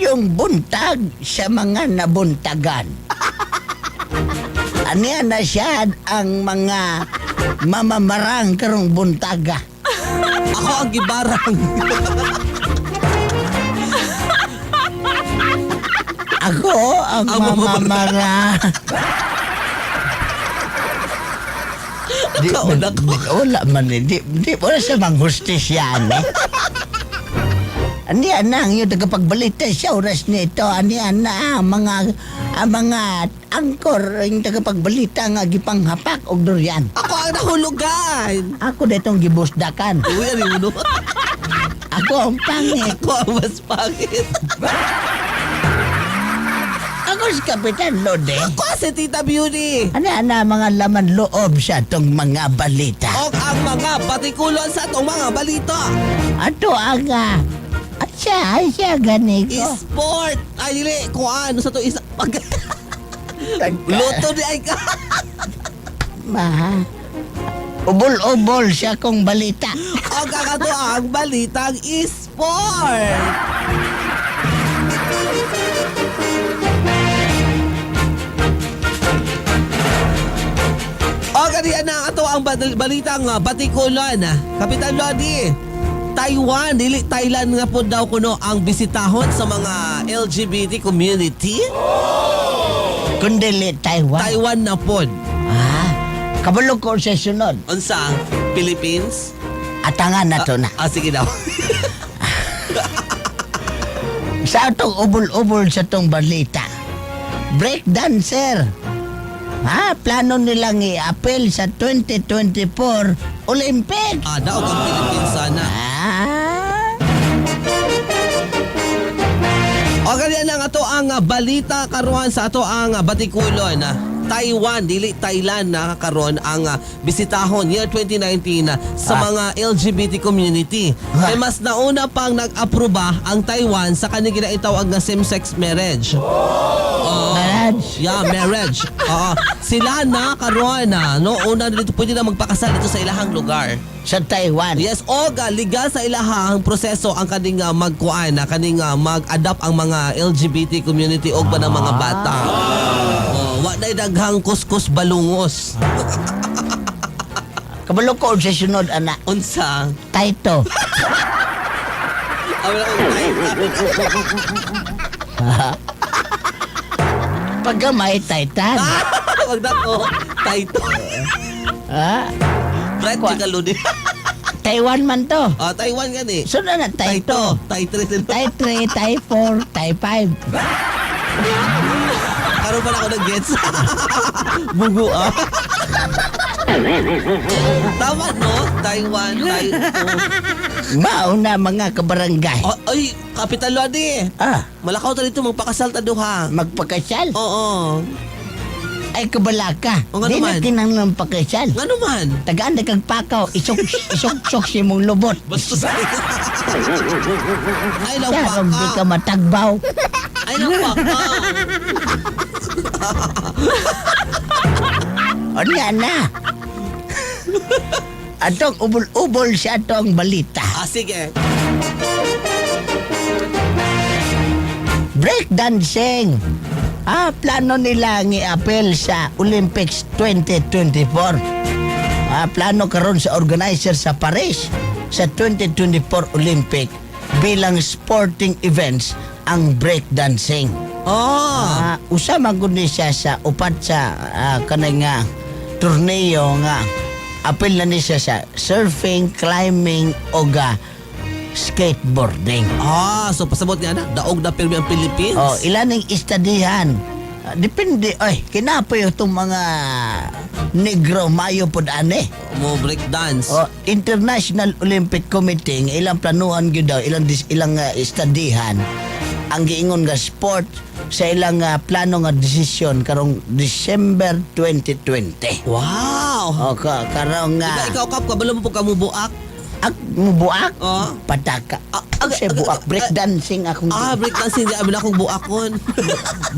Maayong buntag sa mga nabuntagan. Aniya na siya ang mga mamamarang karong buntaga. Ako ang gibarang. Ako ang Ang mamamarang. Di, Nakauna ko. di, wala man eh. Di, wala sa mga hustisya, eh. Aniya na ang iyong tagapagbalita sa oras nito. Aniya na ang mga angkor ang tagapagbalita nga gipanghapak og durian. Ako ang nahulugan. Ako ditong gibusdakan. Uy, ano mo, no? Ako ang pangit. Ako ang mas pangit. Ako si Kapitan Lode. Ako si Tita Beauty. Aniya na ang mga laman loob sa atong mga balita. Og ang mga patikulon sa atong mga balita. Ato ang at siya, ay siya gani ko. Sport. Ay, dili. Kung ano sa to isa. Pag luto di ay ka. Ma. Ubol-ubol siya kong balita. Og ang ato ang balitang sport. O kaniya na ang ato ang balitang batikulan. Kapitan Lodi, Taiwan, dili Thailand nga po daw kuno ang bisitahon sa mga LGBT community. Kundili Taiwan. Taiwan na pod. Ah, kabalo ko sa sunod. Unsa? Philippines? Atangan na to na. Ah, sige daw. Sa atong ubol-ubol sa tong balita. Breakdancer. Ha, plano nilang i-appeal sa 2024 Olympics. Ah, daog ang Philippines sana. Ah, O ganyan lang ato ang balita karon sa ato ang batikulon. Taiwan, dili Thailand na karon ang bisitahon year 2019 sa mga LGBT community. Kay mas nauna pang nag-aproba ang Taiwan sa kaning ginaitawag nga same-sex marriage. Oo. Marriage? Yeah, marriage. Oo. Sila na karon na no una dito pwede na magpakasal dito sa ilahang lugar. Sa Taiwan. Yes, oga legal sa ilahang proseso ang kaning magkuan na kaning mag-adapt ang mga LGBT community og ba ng mga bata. Oh, wa nay daghang kuskus balungos. Kabalo ko sa sunod, ana. Unsa? Taito. Awala ko. Pagka may Titan. Wag na ko. Taito. Ah, Brad Chikaludi. Taiwan man to. Ah, Taiwan gani. So na na, Taito. Taito. Tai Tai 3, Tai 4, Tai 5. Karon pa na ako nag-gets. Bugo ah. Tama no? Taiwan, Taito. Mauna mga kabarangay. Oh, ay, Kapitan Lodi. Ah, Malakaw ta dito magpakasal ta duha. Magpakasal. Oo. Ay, kabalaka. O, nga Di na naman. kinahanglan pakasal. Nga naman. Tagaan na kag pakaw, isok, isok-sok si mong lubot. Basta sa Ay, Tarong di nagpaka. ka matagbaw. Ay, nagpaka. O nga na. Atong ubol-ubol siya atong balita. Ah, sige. Breakdancing. Ah, plano nila ang i-appeal sa Olympics 2024. Ah, plano karon sa organizer sa Paris sa 2024 Olympic bilang sporting events ang breakdancing. Oh. Ah, usa man gud ni siya sa upat sa kanay nga torneo nga apil na ni siya sa surfing, climbing o ga skateboarding. Ah, so pasabot niya na. Daog na pirmi ang Philippines. Oh, ilan ang istadihan? Ah, depende, ay, kinapoy itong mga negro mayo pod ane. Mo break dance. Oh, International Olympic Committee nga ilang planuhan gyud daw, ilang istadihan ang giingon nga sport sa ilang plano nga desisyon karong December 2020. Wow. O karong nga Ikaw, ikaw, Kap, kabalo mo po ka mubuak. Ak mubuak Oh. pataka. Ah, Sa buak breakdancing akong Ah, break dancing. Di, abi na akong buakon.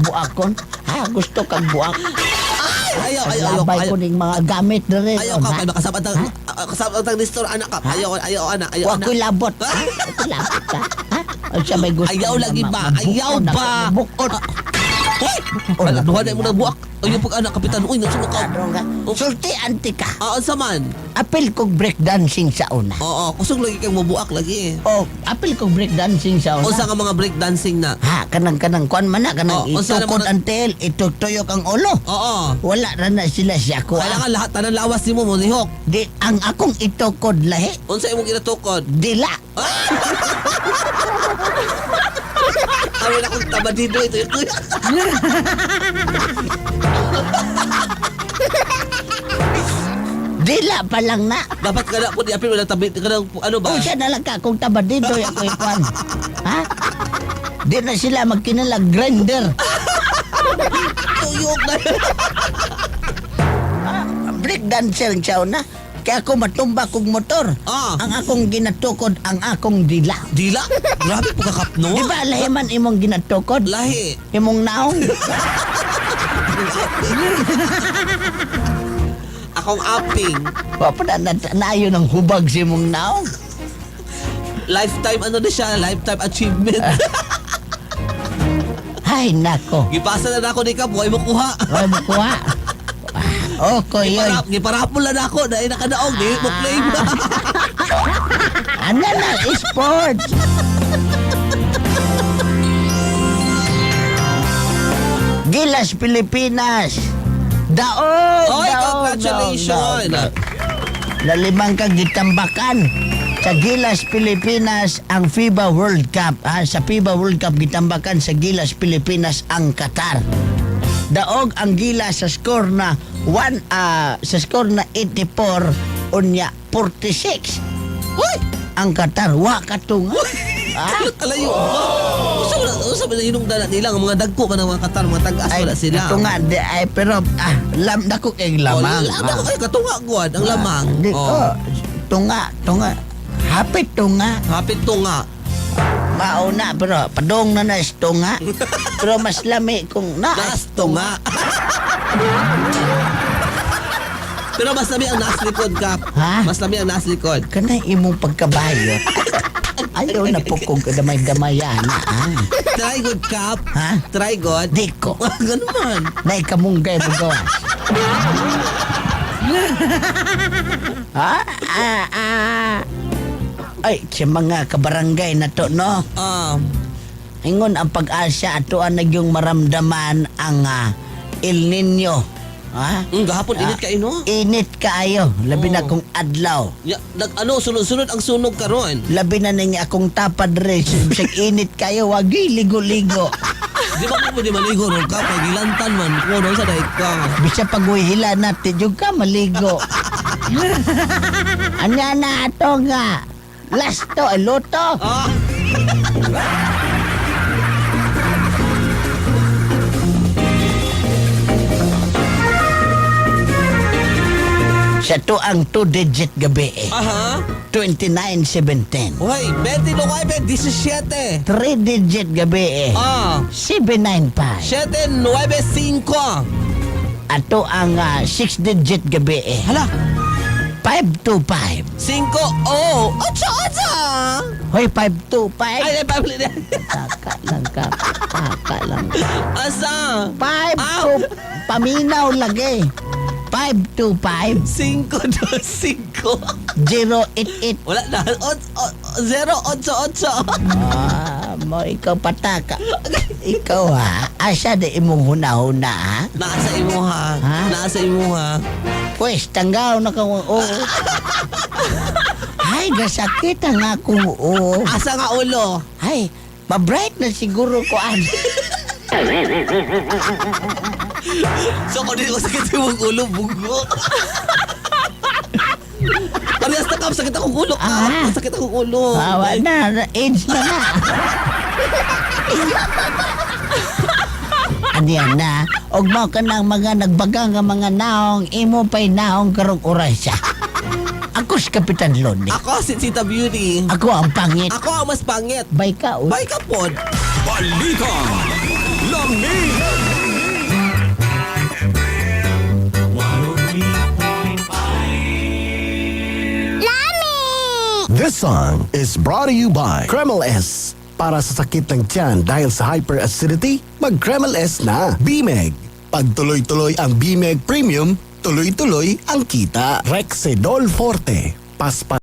Buakon. Ha, gusto kag buak. Ay! Ayaw, ayaw, ayaw. Labay Ayaw, ko ning mga gamit diri. ayaw ka, kay makasabot ang, kasabot ang Nestor, anak ka. Ayaw, ayaw, anak, ayaw, Wa anak. ko'y labot. Ha? Wa ko'y labot ka. Ha? Unsa may gusto Ayaw nga lagi ba? Ayaw mabukod ba? ako, mabukod. Hoy! Oh, Ala, duha na mo na buak. Ayaw pag anak, kapitan. Uy, nasa ka. Ano nga? Sulti anti ka. Ah, unsa man? Apil kog breakdancing sa una. Oo, kusog lagi kang mabuak lagi eh. Oh, apil kog breakdancing sa una. Unsa nga mga break dancing na? Ha, kanang kanang kuan man na kanang Oh, unsa itukod naman ang tail, itutuyok ang ulo. Oo. Wala ra na sila siya ko. Kailangan lahat tanan lawas nimo mo lihok. Di ang akong itukod lahi. Unsa imong ginatukod? Dila. Amin akong taba dito ito. Dila pa lang na. Dapat ka na po di apil wala tabi ka na ano ba? Unsa na lang ka kung taba dito ako ikuan. Ha? Di na sila magkinala grinder. Tuyok na. Break dancer siya na. Kaya ako matumba kog motor. Ah. Ang akong ginatukod ang akong dila. Dila. Grabe po kakapno. Di ba lahiman imong ginatukod? Lahi. Imong naong. Akong aping. Wa pa na, naayo ng hubag si imong naong. Lifetime ano na siya, lifetime achievement. Ay nako. Gipasa na nako ni Kap, way mo kuha. Wa mo kuha. Okay, yoy. Giparap, giparapol na nako, dahil nakadaog, di mo claim. Ano na, sports. Gilas Pilipinas. Daog! Oy, daog, congratulations. daog, daog. Lalimang kang gitambakan sa Gilas Pilipinas ang FIBA World Cup. Ha? Sa FIBA World Cup gitambakan sa Gilas Pilipinas ang Qatar. Daog ang Gilas sa score na 1 sa score na 84 unya 46. Uy! Ang Qatar wa katunga. Ah? Kalayo ba? Usa ba usa ba na hinungdan nila ang mga dagko man ang mga Qatar, mga tag-as wala sila. Katunga di ay pero lam dako kay lamang. Oh, dako kay katunga guad ang lamang. Di, Oh. oh, tunga, tunga. Hapit tunga. Hapit tunga. Mauna pero padong na na is tunga. Pero mas lami kung naas Naas tunga. Pero mas lami ang naas likod, Kap. Ha? Mas lami ang naas likod. Kanay imong pagkabayo. Ayaw na po kung kadamay-damayan na. Ha? Try good, Kap. Ha? Try good. Di ko. Ganun man. Naikamungkay mo gawas. Ha? Ah, ah. Ay, sa mga kabarangay na to, no? Ah, Ingon ang pag-asa atoan na yung maramdaman ang El Nino. Ha? gahapon init kayo, no? Init kaayo, labi na Oo. kung adlaw. Ya, nag, ano, sunod-sunod ang sunog karon. Labi na ning akong tapad rin. Bisag init kayo, wagi ligo-ligo. Di ba ko pwede maligo ron ka? Pag gilantan man ko, no, sa daig ka. Bisa pag-uhila natin, yung ka maligo. Anya na ato nga. Last to, ay, luto. Ah! Sa to ang 2-digit gabi eh. Aha. 29-17. Hoy, 29, 17. 3-digit gabi eh. Ah, 795. 795. Ato ang 6-digit gabi eh. Hala, 525. 5, oh, 8, 8. Hoy, 525. Ay, ay, pabili na. Taka lang ka. Taka lang. Asa? 5 Ah. 2 paminaw lagi. 525 5, 2, 5. 088. Wala na. 0, 8, 8. Ah, mo ikaw pataka. Ikaw ha. Asa di imong huna-huna ha? Nasa imo ha. Ha? Nasa imo ha. Pwes, tanggaw na kang oo. Ay, gasakit ang akong oo. Asa nga ulo? Ay, ma-bright na siguro ko an. So kung di ko sakit yung ulo, bugo. Parehas na kap, sakit akong ulo. Ah. Kap. Sakit akong ulo. Ah, wala na, AIDS na nga. Ano yan na? Og mo ka ng mga nagbagang nga mga naong, imo pa'y naong karong oras siya. Ako si Kapitan Lodi. Ako si Tita Beauty. Ako ang pangit. Ako ang mas pangit. Bay ka, uy. Bye ka pod. Balita Lami. This song is brought to you by Kreml S. Para sa sakit ng tiyan dahil sa hyperacidity, mag-Kreml S na. BMEG. Pag tuloy-tuloy ang BMEG Premium, tuloy-tuloy ang kita. Rexidol Forte. Paspa